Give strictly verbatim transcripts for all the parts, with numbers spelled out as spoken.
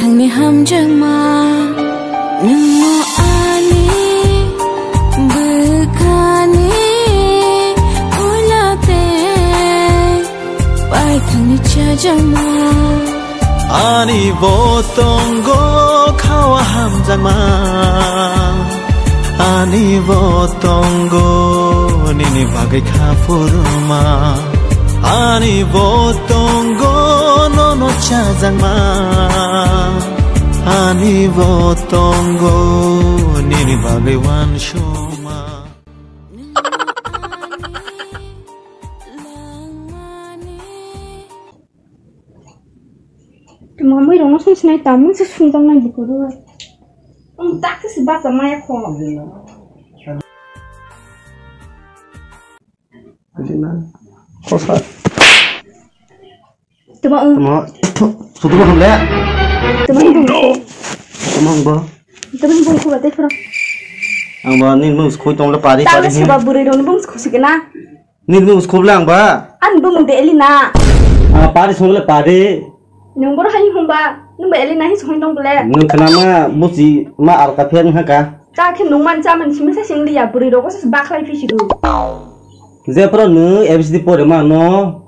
Ani hamjakma, nwngno ani bwkhani puila tei paithakni chajakma. Ani bo tongo khawa hamjakma, ani bo tongo nini bagwi kha phuruma. Ani bo tongo nono chajakma, ani bo tongo nini bagwi wansukma. Mamui rokno sung sinai tamung se sung tang nai bukuru. Ang tak se basa maya kho. Adina. Kosa. Tuma ang. Tuma. Sudu ko le. Tuma ang. Tuma ang ba. Tuma ang ko ba te pro. Ang ba ni mus khoi tong le pari pari. Tang se ba buri rong bung khusi kena. Nini bung skhup le ang ba? Ani bumung de Elina. Ah, pari song le pari. Nung boro hai hung ba, nung ba Elina hi song nung bole. Nung khna ma busi ma alka pher ha ka. Ta khe nung man cha man simi sa sing liya, buri rogo sa bakhlai phi sidu. Je pro nung A B C D pore ma no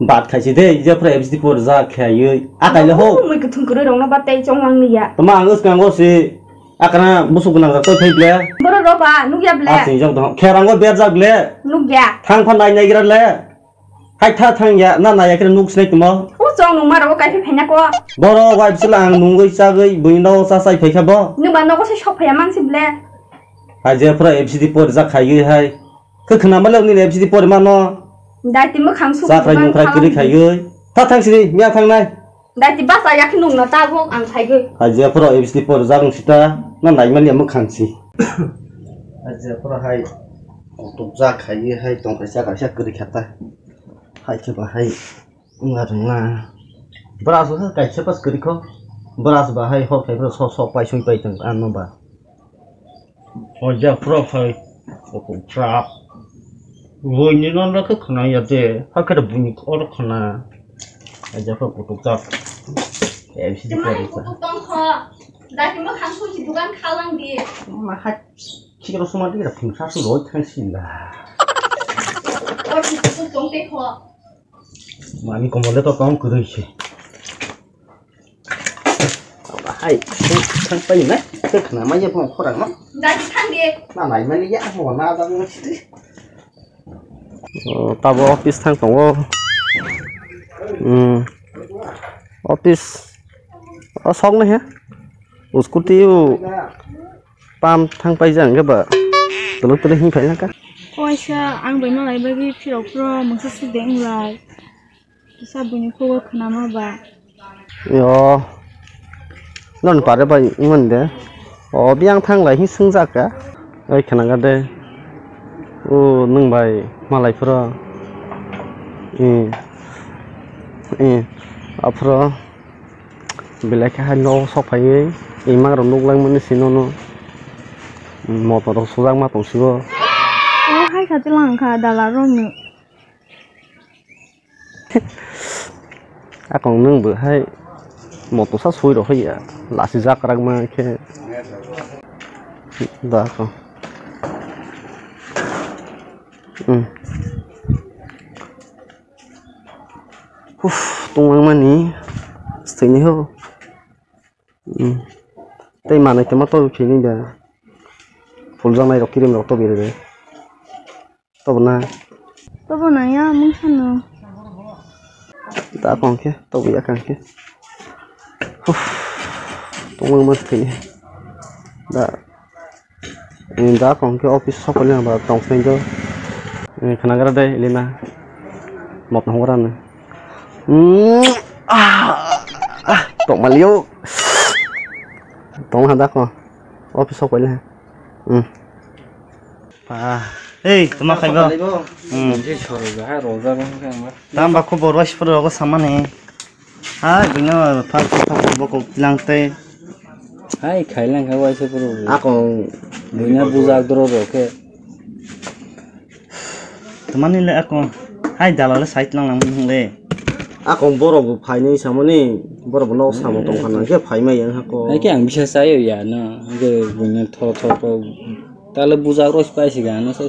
bat khai si de, je pro A B C D pore ja khai yoi. A kai le ho. Mui kuthung kuroi rong no ba tei chong lang liya. Tama ang us kang go si. Akana busuk gwnang jak toi phai ble. Boro roba nukya ble. Asing jok dong. Kherango berjak ble. Nukya. Thang phan nai nai gira le. Hai tha thang ya na nai ya kira nuk sinai timo. O chong nung maro kai phi phaina ko. Boro wai bisila ang nungoi chagoi buino cha chai phai kha bo. Nungba nogo se sok phaya mang si ble. Hai je phra F C D por jak khai hai. Khe khna male ni F C D por mano. Dai timo khang su. Cha phai nung phai kiri khai. Tha thang sini miya thang nai. Dai ti basa yak nung na ta gok ang thai goi. Hai je phoro A B C D por jang sita na nai mani amuk khang si. Hai je phoro hai tuk jak khai ye hai tong kaisa kaisa kri khata. Hai khe ba hai wng na rwng na. Bwrasuk khe kaisa pas kri kho. Bwras ba hai hor khai phoro sok sok pai sui pai tong ano ba. O ja, phra phai, kutuk jak. Buini non rakhe khna ya de, hakhe buini oro khna. O ja, phra kutuk jak. Em, si Tuma kutuk jak. Kutuk tong kho. Dati mo khang suchi dukan khalang di. Ma ha, chikro suma di ra phung sa su roi thang si la. Or kutuk tong te kho. Mani komole to tong kwrwi se. Hai, thang pai nai, thang khna mai ya phong khorang no. Dai thang de. Na nai mani ya mo na da mo si. O, tabo office thang tongo. Hmm. Office. O sok nai he. O scooty o. Pam thang pai jang ge ba. Tolo tolo hing phai ka. Oisa ang bai malai bai bi phirok pro mungsa si deng lai. Kisa buini khobor khna ma ba. Yo. Non pare bai iman de. O biang thang lai hi sung jak ka. Oi khna ga de. O nung bai malai pro. I. I. Aphro. Belai khe hai nok sok phaiwi imang rok nuk langmani sino no motor rok sujak ma tong sibo. O hai kha tilang kha dala rok ni. Akong nwng bo hai motor sa sui rok hai ya lasi jak rak ma khe da akong. Hmm. Uff, tongmani swini ho. Hmm. Tei manai tongma to phini da. Phuljaknai rok kirim rok to bere. To bo na. To bo na ya mungsa no. Da kong khe to bo ya kang khe. Uff. Tongmani swini. Da. Ni da kong khe office sokoli ang ba tong sini do. Ni khna gra dai Elina. Mot hong gra ni. Hmm. Ah. Ah, tong mali yo. Tong ha da kong. Office sokoli ha. Hmm. Pa. Hey, toma khai ba. Hmm. Je soro ga ha roja ba khe ang ba. Tam ba khobor wai sipor rogo samani. Hai, bini phak phak bokol tilang tei. Hai, khailang kha waisa puro. Akong bini bujak doro rok khe. Tamani le akong. Hai, dalale side lang lang hung le. Akong borok bo phainai samani, borok bo nok samung tongkha nang khe phaimai yang hako. Hai khe ang bisa chayo ya no, hwnkhe buino thoro thoro kok tale bujak rw pai siga no se.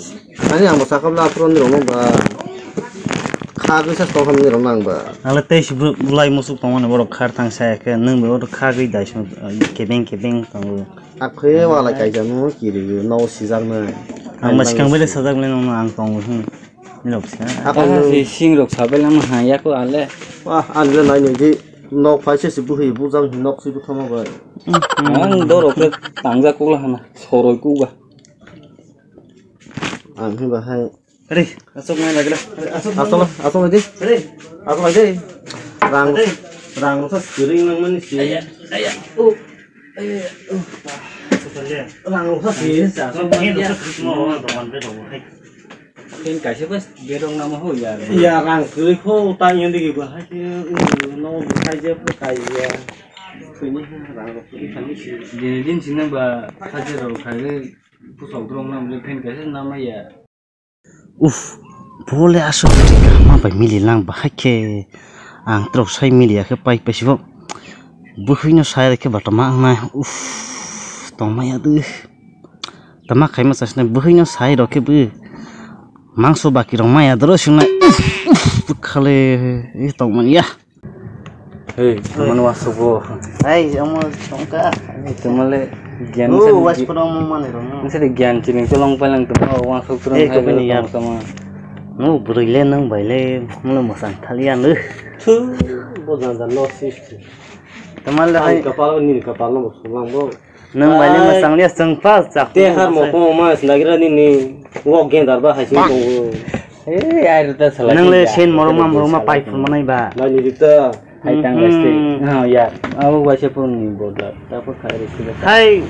Ani ang bo sakha bla aphuru ni rok no ba. Kha gwi sa tongkha ni rok nang ba. Ale tei si bu-, bulai musuk tongmani borok khar thang saya khe nwng bo khagwi dai song kebeng kebeng tongo. Akhe wala kaijak no kiri no sijak nai. Ang ba sikang bele sajak le no ang tongo hwn. Nirok sa. Akon si sing rok sabai lama ha ya ko ale. Wah, ang le nai nai di nok phai se si buhi bujang nok si buthama bai. Ang dorok le tangja kula hana soroi kuga. Ang hi bahai. Re, asok nai lagla. Asok, asok di. Re, asok lagi. Rang, rang sa sering nang mani si. Aya, aya. Oh. Rang sa si. Asok nai. Phen kaisa bas berong nama ho ya. Ya rang kwrwi kho ta yong digi ba hai no khai je phu kai ya. Kwrwi rang kwrwi thani si. Din din sina ba khaje rok khai pusok rok nam le phen kaisa nama ya. Uff, bo le aswk ma bai mili lang ba hai khe ang trok sai mili ya khe pai pai sibo. Bwkhwino sai khe ba tama wngnai. Uff, tongma ya de. Tama khaima chasna bwkhwino sai rok khe bw mangso baki rok maya doro swngnai. Uff, uff, bwkhale tongma ya. Hey, mano wasuk bo. Hey, omo tongka. Tumale gian. Oh, was pura mo mane rong. Nse de gian chini tolong palang tuma wasuk turun. Hey, hai ko bini ya. Sama. No, bwrwi le nang bai le, mano masang thali ya no. Thu, bo jan jan no sis. Tamale hai kapal ni kapal no sulang bo. Nwng bai le mwchang liya chwng pa chak. Te har mo ko ma snagira nini wok gendar ba hai sing tongo. Ei ai rwta sala. Nwng le sen morok ma morok ma pai phul manai ba. Nai ni rita. Hai tang gas te. Ha ya. Abo bai se phone ni border. Ta phone khai rwkhe. Hai.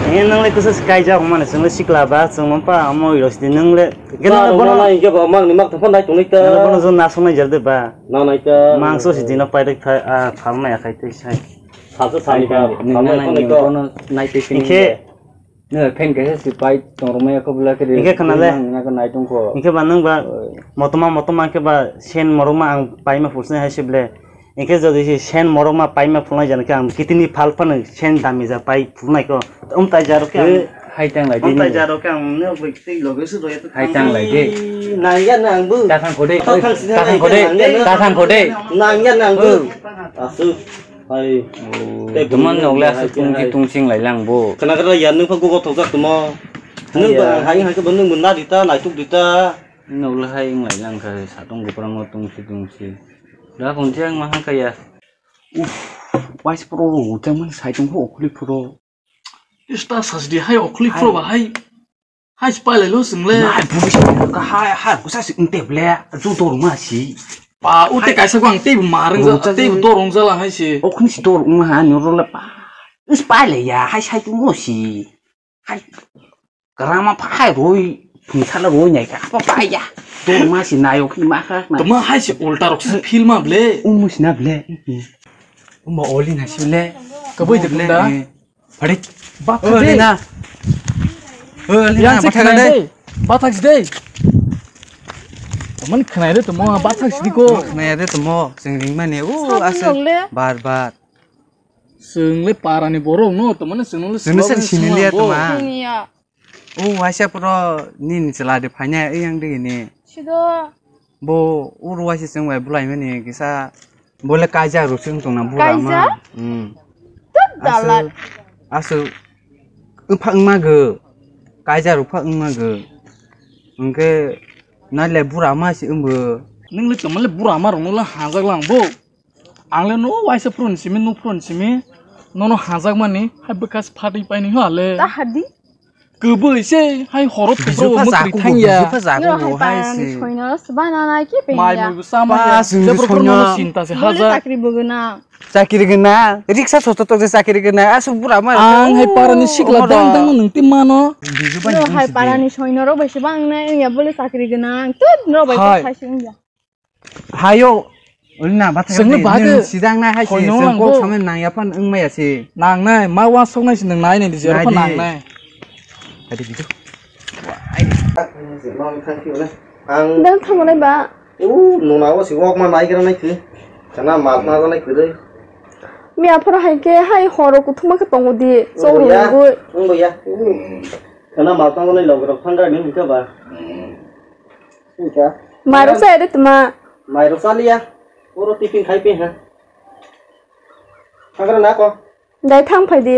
Nwng le kusa sky ja mane chwng le sikla ba chwng mapa amo iro sidi nwng le. Gena bono nai ke ba mang ni mak ta phone dai tong nai ta. Bono zon na song nai jar de ba. Na nai ta. Mangso sidi no pai rek tha a phal nai akhai te sai. Salsa sani ka, nini salsa nana kono nini ko. Kono nai te sini. Ingkhe. Ne, phen kaisa si pai tong rwmaya kho bwla khe. Ingkhe khna le. Nang na ko nai tong kho. Ingkhe ba nang ba. Oi. Motoma motoma khe ba sen moroma ang paima phulsnai hai se ble. Ingkhe jodi se sen moroma paima phulnai jan khe ang kitini phal phano sen dami ja pai phulnai ko. Um tai jaro khe ang. Eh, hai tang lai. Um tai jaro khe ang ne bai tei loge su roya. Hai tang lai de. Nang ya nang bu. Ta thang kho de. Ta thang kho de. Ta thang kho de. Nang ya nang bu. Asu. Hai. Oh, tei teman bwrwi nok le hai aswk tei tungsi hai. Tungsing lai lang bo. Khna khe ya nwng pha gugo thokjak tongmo. Nwng ba hai hai khe bo nwng bo na di ta, naituk di ta. Nok le hai wng lai lang kha, satung kwbangma tungsi tungsi. Da phone se ang ma ha kha ya. Uff, wais pro ro, tei man sai tong kho okhli pro. Ista sajdi hai okhli pro ba hai. Hai si pailai lo chwng le. Nai bwrwi se ka hai hai kusa si wng tei ble ju dor ma si. Pa u tei kaisa ko ang tei bo ma rwng ja tei bo dor wng jala hai si. O khun si dor wng ha ni ro le pa. Is pailai ya hai sai tu mo si. Hai. Karama pa hai roi phung sala roi nai ka pa pa ya. Dor ma si nai o khun ma kha. Tama hai si ulta rok si film ma ble. Um mo si na ble. Umba oli na si le. Kabui de ble. Phadik. Bathak de. Lina. O, Lina, yang se bathak khnai de. Bathak si de. Tamani khnai de tamo, bathak si de ko. Khnai de tamo, chwng ring mani. O, asa ase. Bar bar. Chwng le para ni borok no, tamani chwng le sini le tama. Sini ya. O, waisa poro nini chwla de phainai, yang de ni. Sido. Bo uro waisa chwng bai bulai mani kisa. Bo le kaijak rw se wng tong na bura ma. Kaijak? Hmm. Tut dalal. Asu, asu, wngpha wngma gw. Kaijak rw pha wngma gw. Hwnkhe nai le bura ma se wng bo. Nwng le tongma le bura ma rok no le hajak lang bo. Ang le no waisa phuru ni simi, nuk phuru ni simi. Nono hajak mani hai bwkha se phatwi paini ho ale. Ta hadi. Kwbwi se hai horo thubro bo mwkhri thang ya. Niro hai parani soino swbana nai khe pengya. Mai mui bo sama ya. Jebro phuru no chinta se haja. Chakri bo gwnang. Chakri gwnang. Riksa soto tok je chakri gwnang. Asu bura ma. Ang hai parani sikla dang dang nwng ti mano. Niro hai parani soino rok bai se bang nai ya bole chakri gwnang. Tut niro bai sai se wngya. Hayo, ulina bathai. Chwngno bathai, bade. Sidang nai hai se, hoino chwng kok samani nang yaphan wng maya se. Nang nai, ma wa sok nai se nwng nai nai di, jero pha nang nai. Adi bidu. Ang dal thango nai ba. U, nuna o si wok ma nai gra nai khe. Kana mal ma nai khe dei. Mi aphuru hai khe hai horo kuthuma khe tongo di. Chau rungui. Wng bo ya. Kana mal ma nai log rok phan gra ni hwnkhe ba. Hwnkhe. Mairok sa ede tuma. Mairok sa liya. Oro tiffin khai pe ha. Hagra na ko. Dai thang phai di.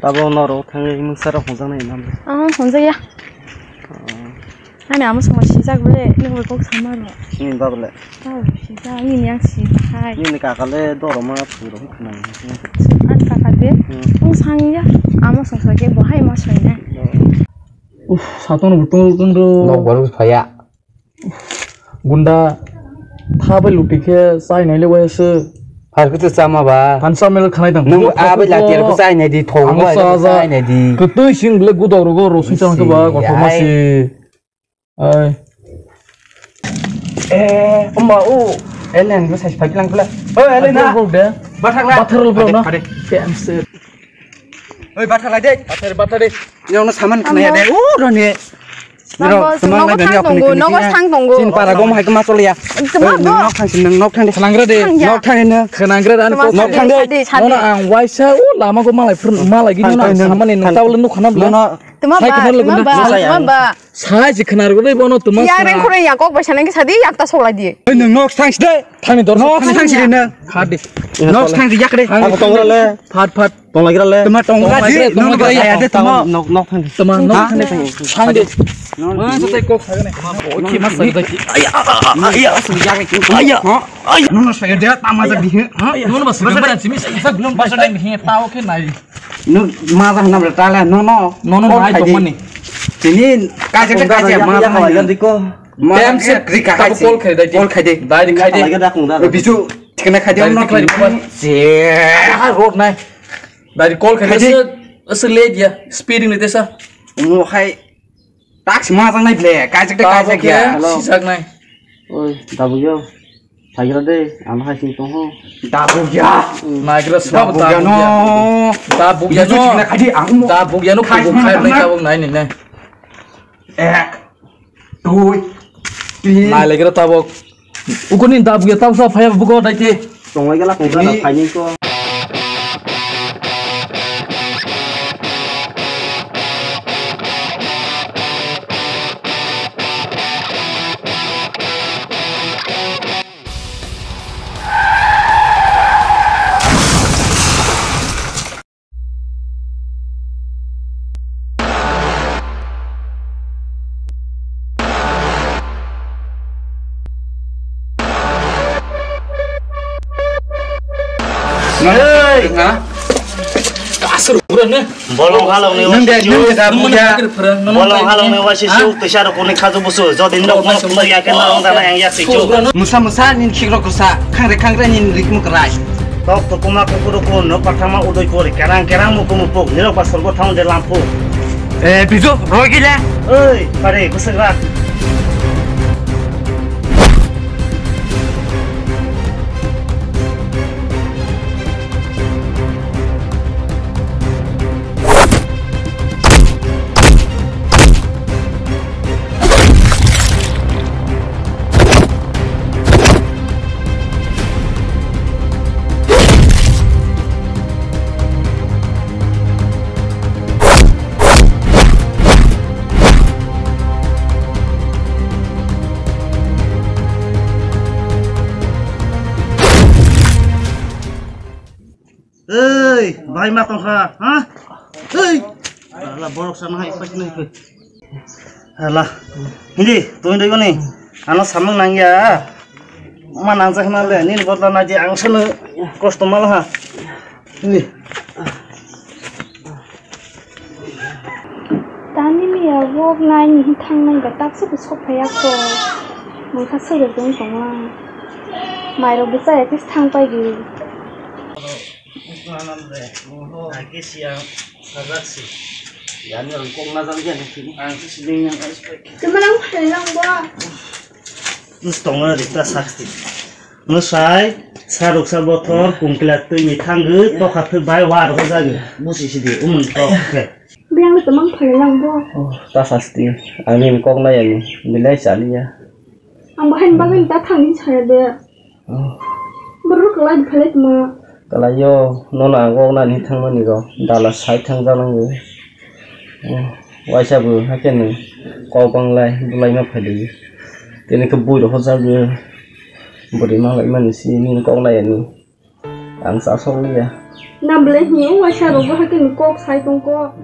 Tabo norok thangwi mungsa rok hwnjaknai nang. Ah, hwnjakya. Ani amo songma sijak bole, nokbar kok sama rok. Nini baba le? Oh, sijak, nini yang si hai. Nini kaka le doroma phuro khna. Ani kaka de, hmm, ung sangya, amo songsa ke bo hai ma soina. Uf, satong bo tong tong do. Nokbar phaya. Gunda, tha bai luti khe chai nai le wai se. Phar khe to chama ba. Thansa mel khanai tang. Nung a bai lati ko chai nai di, thong bai chai nai di. Kwtwi sing ble gudok rogo rosung chang khe ba, kothoma si. Ai. Eh, umba u. Elen go sai phai lang pula. Oi, Elen na. Bathar la. Bathar la bro na. Pade. Oi, bathar la de. Bathar, bathar de. Yang no saman kena ya de. U, rani. Nogo, nogo thang tongo, nogo thang tongo. Chin para gom hai kma choliya. Tuma bo. Nok thang sin, nok thang de. Khanangra de. Nok thang de. Khanangra de. Nok thang de. Nono ang waisa u lama go malai phur malai gini nono samani nang tawle nuk khana bla. Tuma ba, tuma ba, tuma ba. Sai si khana rwgwi bono tuma. Ya reng khore ya kok bai sanang ki sadi yak ta solai di. Oi nang nok thang si de. Thani dor nok thang si de na. Phat de. Nok thang si yak de. Ang tongra le. Phat phat. Tonglagira le. Tuma tongra si. Nok ba ya de tuma. Nok nok thang. Tuma nok thang de. Thang de. Mo sa tai kok sa ne. O ki mas sa de. Aya aya aya. Aya. Aya. Nono sa de tama sa di. Ha? Nono ba sa de. Sa gulum ba sa de. Tao ke nai. Nuk maza hwnam le tala nono. Nono nai tongmani. Tini kaje kaje maza hwnam le diko. Maza khe rika khai se. Call khai dai. Call khai dai. Dai khai dai. Bisu thikna khai dai. Dai no khai dai. Se. Ah, road nai. Dai call khai dai. Asa late ya. Speeding ni tesa. Mo hai. Tak si maza nai ble. Kaje kaje ya. Sisak nai. Oi, dabu yo. Sagira de, ang hai sing tong ho. Dabu ya. Nagra sab dabu ya no. Dabu ya no. Dabu ya no. Khai khai nai tabuk nai ni nai. Ek, dui, tin. Nai legra tabuk. Ukuni dabu ya tabuk sa phaya buko dai te. Tonglai gala kong gala phai ni ko. Hey! Ha? Asur buran ne? Bolong halong ni. Nung de, nung de, da buya. Bolong halong ni wasi suk tisa rok ni khaju busu. Jodi nok nok ya ke na ong dana yang ya si chu. Musa musa nin khik rok kusa. Khangre khangre nin rik muk rai. Tok to kuma kuku ruku nok pathama udoi kori kerang kerang muku mupuk nirok ba sorgo thaun de lampu. Eh, bijo, roi gila. Oi, pare, kusa rak. Ei, bai ma tongkha, ha? Ei, ala borok sana hai pai nai. Hala. Hindi, tumi doi goni. Ano samung nangya. Ma nangsa hina le, nini bodla na je ang sunu kosto malaha. Hindi. Tani miya wok nai ni thang nang ga tak se sok phaya ko. Mangkha se ga dong tong ma. Mai rok bwsa ya kis thang pai gi. Oho, ake siya sajak si. Yani rong kong na jang jani sini. Ang si sining yang. Kemarang phai lang ba. Nus tongo rikta sakti. Nusai, saruksa bothor, kungkila twi ni thangwi, tokha thwi bai war ho jagwi. Musi sidi, umung tok khe. Biang le tamang phai lang bo. Oh, ta sasti. Ani kok na yani, bilai saliya. Ang bahai ni bagwi ta thangni saya de. Oh. Borok kwlai khalai tma. Kwlaio, nono ang kok nani thangmani rok. Dala sai thangjaknai. Oh, waisa bo hakhe no kok banglai, bulaima phaidi. Tini khe bui rok hojago. Bwrwi manglai mani si nini kok nai ani. Ang chasok liya. Nang belai hini o waisa rok bo hakhe ni kok sai tong kok.